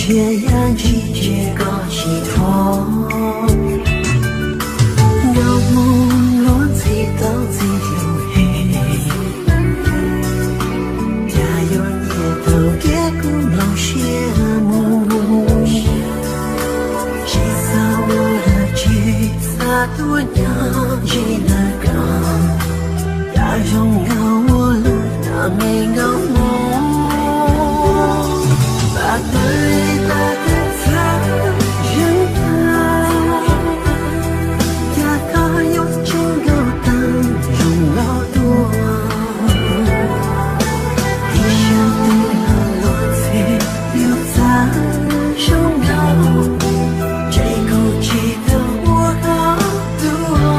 Cia yam ntsis ntsia koj tsis thuam, nkauj Hmoob luag ntxhi tau ntxhi lus heev. Cas yuav nyiam tau kev kuv mloog siab mus, tsis xav ua dab tsi, xav tuaj nyob ntsib ntawm koj. Cas zoo nkauj ua luaj na me nkauj Hmoob, pab tawm li pab tawm txhab zeeg tag, cas koj yuav tseem nkauj tag zoo nkauj dua. Ib zaug twg los luag ntxhi yuav txav zoo nkauj, ntshe kuv tsis tau ua koj dua.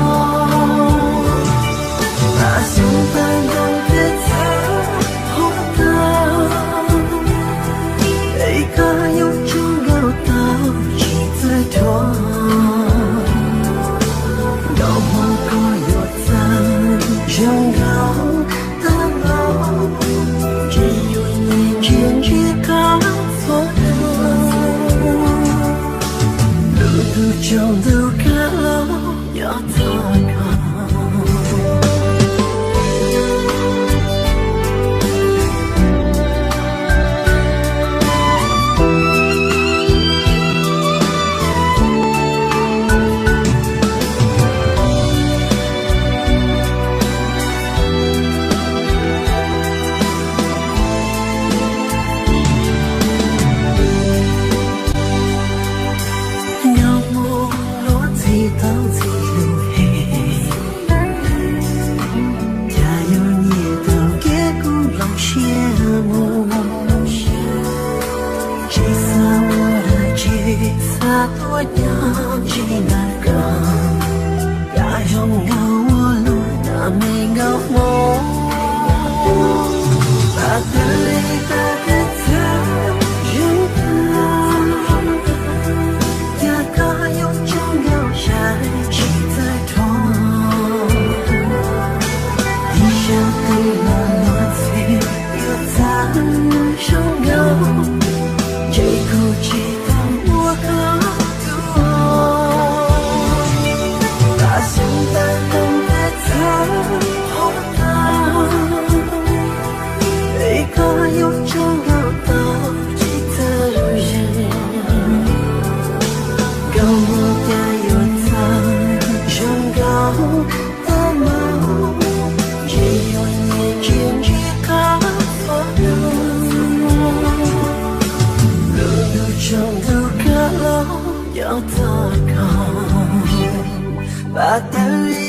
Pab xyoob pab ntoo twb txhawj huab tag, es koj yuav tseem nkauj tau tsis txawj dhuav. Nkauj Hmoob koj yuav txav zoo nkauj tag npaum, ntshe yuav nyiam ntsia ntsia koj txhua hnub. Lub ntuj tsaus ntuj kawg los nyob txog koj. Nkauj Hmoob luag ntxhi tau ntxhi lus heev, cas yuav nyiam tau kev kuv mloog siab mus, tsis xav ua dab tsi, xav tuaj nyob ntsib ntawm koj. Cas zoo nkauj ua luaj na me nkauj Hmoob, pab tawm li pab tawm txhab zeeg tag, cas koj yuav tseem nkauj sai tsis txawj dhuav. Ib zaug twg los luag ntxhi yuav txav zoo nkauj, ntshe kuv tsis tau ua koj dua. Pab xyoob pab ntoo twb txhawj huab tag, es koj yuav tseem nkauj tau tsis txawj zeeg. Nkauj Hmoob cas yuav txav zoo nkauj tag npaum, ntshe yuav nyiam ntsia ntsia koj txhua hnub. Lub ntuj tsaus ntuj kawg los nyob txog koj, pab tawm li